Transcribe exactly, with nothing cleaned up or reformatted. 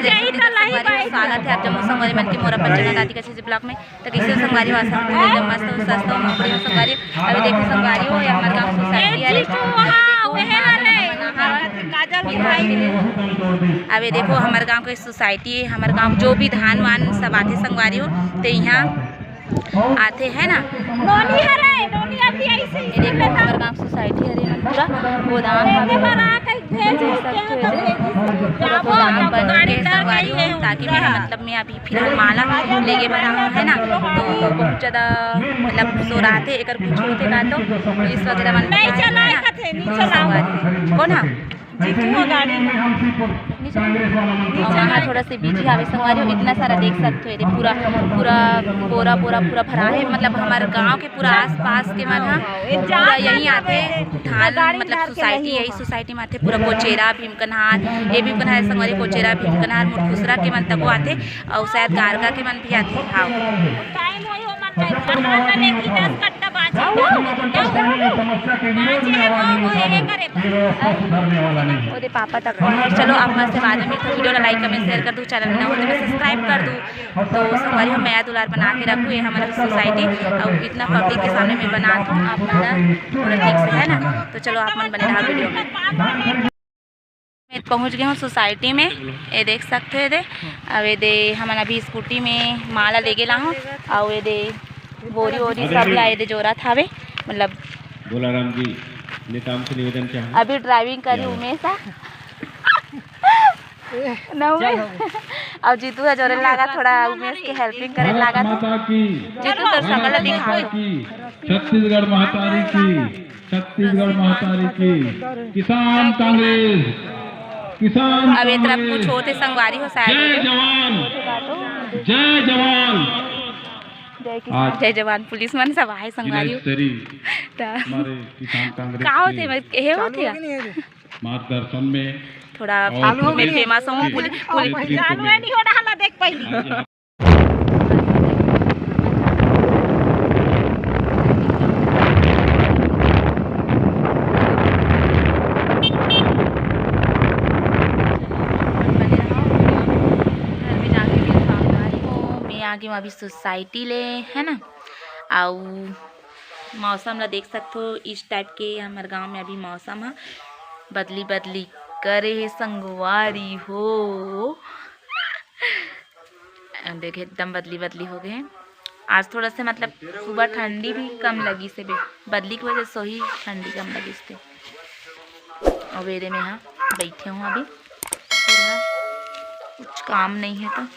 यही तो लाई संगवारी हो, भाई। स्वागत है आप जम्मो संगवारी मन के मोर अपन चैनल दादी का छेजी ब्लॉग में। तो कैसे हो संगवारी हो? आशा करथों एकदम मस्त हो, स्वस्थ हो, मोर बढ़िया हो संगवारी। अभी देखो संगवारी हो, ये हमर गांव सोसाइटी हरे। अभी देखो, हाँ, वही वाला है। काजल दिखाई दे। अभी देखो हमर गांव के सोसाइटी है, हमर गांव जो भी धान वान सब आथे संगवारी हो, तो यहाँ आथे है ना। नोनी हरे, नोनी अभी ऐसे ही ये देखो, हमर गांव सोसाइटी हरे, एमन पूरा गोदाम लेके हवे। बना के भेज देख सकते हो, पूरा गोदाम बन के संगवारी हो, ताकि मैं, मतलब, मैं अभी फिलहाल माला लेगे बर आहूं, है ना, तो बहुत ज्यादा, मतलब, शोर आथे, एकर कुछ होथे का तो पुलिस वगैरह मन नहीं चलाए है ना, कथे, नहीं तो चलाओ। संगवारी। कौन है? जीतू ह गाड़ी में। अउ वहाँ थोड़ा से बीच हावे संगवारी हो, इतना सारा देख सकते हो, ये पूरा, पूरा बोरा, बोरा पूरा भरा है। मतलब हमारे गांव के पूरा आसपास के मन ह पूरा यहीं आथे धान, मतलब सोसाइटी, यही सोसाइटी में आथे। पूरा कोचेरा भीम कन्हार, ये भीम कन्हार संगवारी, कोचेरा भीम कन्हार मुरखुसरा के मन तको आथे, अउ शायद गारगा के मन भी आथे। हाँ। ओदे पापा तक। चलो, आप मन से बाद में मिलथों। वीडियो ला लाइक, कमेंट, शेयर कर दू, चैनल में नवा हो तो सब्सक्राइब कर दू। तो संगवारी हो, मया दुलार बना के रखू, ये हमर सोसाइटी, अउ इतना पब्लिक के सामने में बनात हूँ, आप मन ला थोड़ा ठीक से, है ना। तो चलो, आप मन बने रहा वीडियो में। मैं पहुंच गए हूँ सोसाइटी में, ये देख सकते हो, ये दे। अब ये दे, हमन अभी स्कूटी में माला लेगे ला हूँ, अउ ये दे बोरी वोरी सब ला ये दे जोरत हावे, मतलब। बोलाराम जी, नेताम से निवेदन क्या है? अभी ड्राइविंग करी क्या? उमेश हा। ना उमेश। अब जीतू है जोरे लागा, थोड़ा उमेश के हेल्पिंग करे लागा। माता की जीतू तो सकल दिखा। छत्तीसगढ़ महतारी की, छत्तीसगढ़ महतारी की। किसान कांग्रेस, किसान अब ये तरफ कांग्रेस। कुछ होते संगवारी हो शायद। जय जवान, जय जवान। जय किसान, आज जय जवान। पुलिस मन सब आए संगवारी हो। जिला स्तरीय त हमारे किसान कांग्रेस का होते के मैं, ये होते चालू हो कि नहीं है? मार्गदर्शन में थोड़ा और चालू हो कि नहीं? फेमस हूँ, पुलिस, पुलिस नेतृत्व में। चालू है, नहीं हो रहा, देख पहली। आज मैं आ गई हूँ अभी सोसाइटी ले, है ना। अउ मौसम ला देख सकथो, इस टाइप के हमर गांव में अभी मौसम ह, बदली बदली करे हे संगवारी हो। देखे, एकदम बदली बदली हो गए हे। आज थोड़ा से, मतलब, सुबह ठंडी भी कम लगिस हे, बदली की वजह से ही ठंडी कम लगिस हे। अउ एदे में हा बैठे हूँ अभी, कुछ काम नहीं है तो।